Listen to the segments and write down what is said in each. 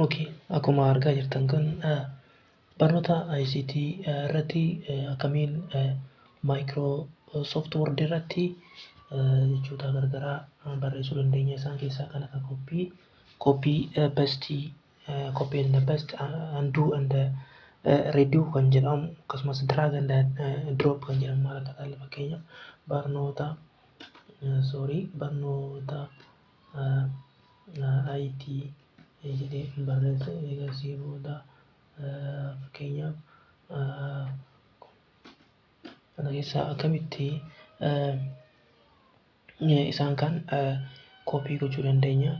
Okay, akkuma argaa jirtan kun barnoota ICT irratti akkamiin Microsoft Word irratti jechoota garagaraa barreessuu dandeenya. Isaan keessaa kan akka copy, copy, paste, copy and paste, undo and redo kan jedhamu, akkasumas drag and drop kan jedhamu maal akka ta'an, fakkeenyaaf barnoota, sorry, barnoota IT jedhee barreesse. Eegasii booda fakkeenyaaf kana keessaa akkamitti isaan kan copy gochuu dandeenya,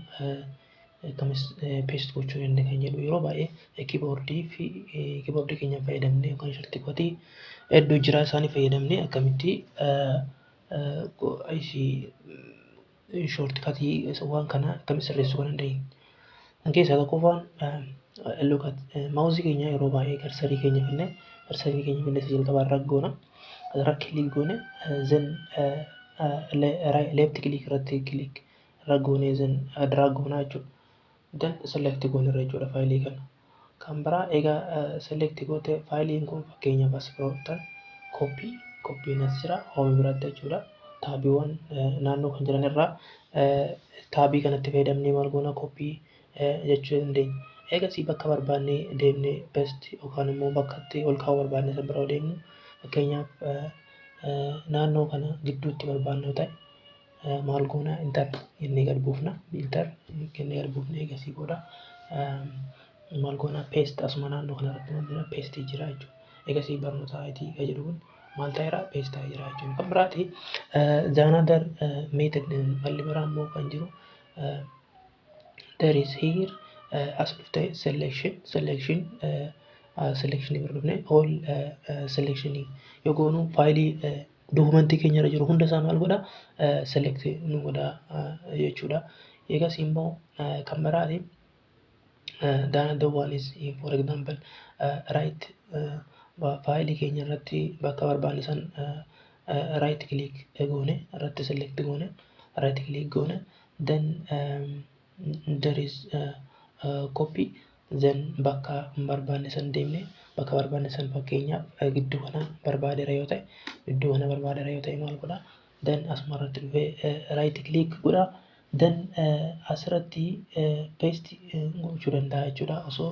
akkamis paste gochuu dandeenya kan jedhu, yeroo baay'ee keyboardii fi keyboardii keenya fayyadamnee yookaan shortcutii hedduu jira, isaanii fayyadamnee akkamitti shortcutii waan kana akkamitti sirreessuu kan dandeenya. Kan keessaa tokkoffaan mouseii keenya yeroo baay'ee cursorii keenya finnee, isa jalqabaa irra goona. Irra click goone, then left click irratti click irra goone, then drag goona jechuudha. Then select goone irra jechuudha faayilii kana. Kan biraa egaa select goote, faayiliin kun fakkeenyaaf as bira copy, copyn as jira home biratti jechuudha. Tabiiwwan naannoo kan jiran irraa tabii kanatti fayyadamnee maal goona? Copy jechuu dandeenya. Eegasii bakka barbaannee deemnee paste yookaan immoo bakka itti ol kaa'uu barbaanne san bira deemnu, fakkeenyaaf naannoo kana gidduutti barbaannu yoo ta'e maal goona? Enter jennee gad buufna. Enter jennee gad buufna. Eegasii booda maal goona? Paste. Asuma naannoo kana irratti maal jira? Paste jira jechuudha. Eegasii barnoota IT kan jedhu kun maal ta'eera? Paste ta'ee jira jechuudha. Kan biraati, the another method, malli biraa immoo kan jiru, there is here, as dhuftee selection bira dhufne, all selection yoo goonu, faayilii documentii keenya irra jiru hunda isaa maal godha? Select nu godha jechuudha. Eegas immoo kan biraati, the another one is, for example, right faayilii keenya irratti bakka barbaanne san right click goone, irratti select goone, right click goone, then there is copy, then bakka barbaanne san deemne, bakka barbaanne san, fakkeenyaaf gidduu kana barbaadeera yoo ta'e, gidduu kana barbaadeera yoo ta'e maal godha? Then asuma irratti dhufee right click godha, then asirratti paste gochuu danda'a jechuudha, osoo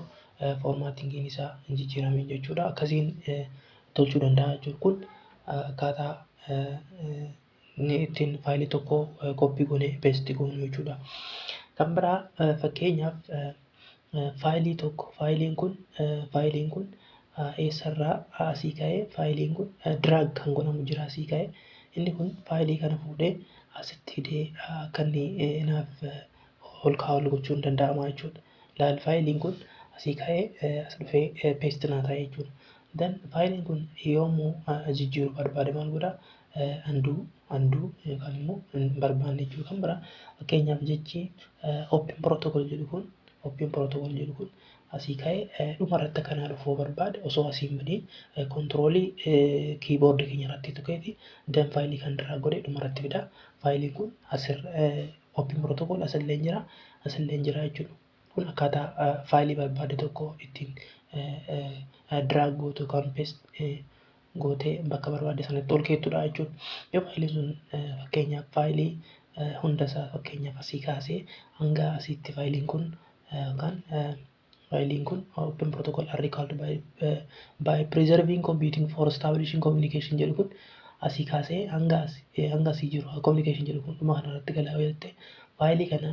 formattingiin isaa hin jijjiiramin jechuudha. Akkasiin tolchuu danda'a jechuudha. Kun akkaataa inni ittiin faayilii tokko copy goonee paste goonu jechuudha. Kan biraa, fakkeenyaaf faayilii tokko, faayiliin kun eessarraa asii ka'ee, faayiliin kun drag kan godhamu jira. Asii ka'ee inni kun faayilii kana fuudhee asitti fidee akka inni naaf ol kaa'u gochuun danda'ama jechuudha. Laal, faayiliin kun asii ka'ee as dhufee paste naa ta'e jechuudha. Then faayiliin kun yommuu jijjiiruu barbaade maal godhaa? Undo, undo yookaan immoo hin barbaanne jechuudha. Kan biraa, fakkeenyaaf jechi open protocol jedhu kun, open protocol jedhu kun asii ka'ee dhuma irratti akkanaa dhufuu barbaade, osoo asii hin badiin controlii keyboardii keenya irratti tuqeeti, then faayilii kan drag godhee dhuma irratti fida. Faayiliin kun asirra open protocol asillee jira, asillee jira jechuudha. Kun akkaataa faayilii barbaade tokko ittiin drag gootu yookaan paste gootee bakka barbaadde sanatti ol keettudha jechuudha. Yoo faayiliin sun, fakkeenyaaf faayilii hundasaa, fakkeenyaaf asii kaasee hanga asitti faayiliin kun yookaan faayiliin kun open protocol are required by preserving computing for establishing communication jedhu kun asii kaasee hanga asii jiru, communication jedhu kun dhuma kanarratti galaa yoo jette, faayilii kana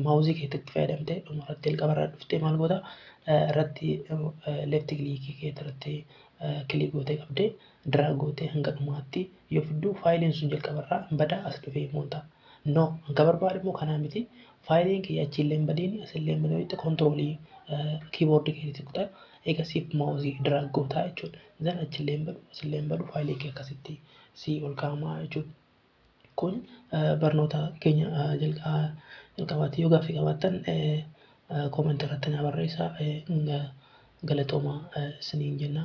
mouseii keetti fayyadamtee dhuma irratti jalqaba irraa dhuftee maal goota? Irratti left clickii keetti irratti click gootee qabdee drag gootee hanga dhumaatti yoo fiddu, faayiliin sun jalqaba irraa hin badaa, as dhufee immoo ta'a. No, hanga barbaade immoo kanaa miti, faayiliin kiyya achiillee hin badiin, asillee hin badiin, controlii keyboardii keetti kutaa, eegasiif mouseii drag gootaa jechuudha. Then achillee hin badu, asillee hin badu, faayilii kee akkasitti si ol kaa'amaa jechuudha. Kun barnoota keenya jalqabaati. Yoo gaaffii qabaattan commentii irratti na barreessaa. Galatoomaa isiniin jenna.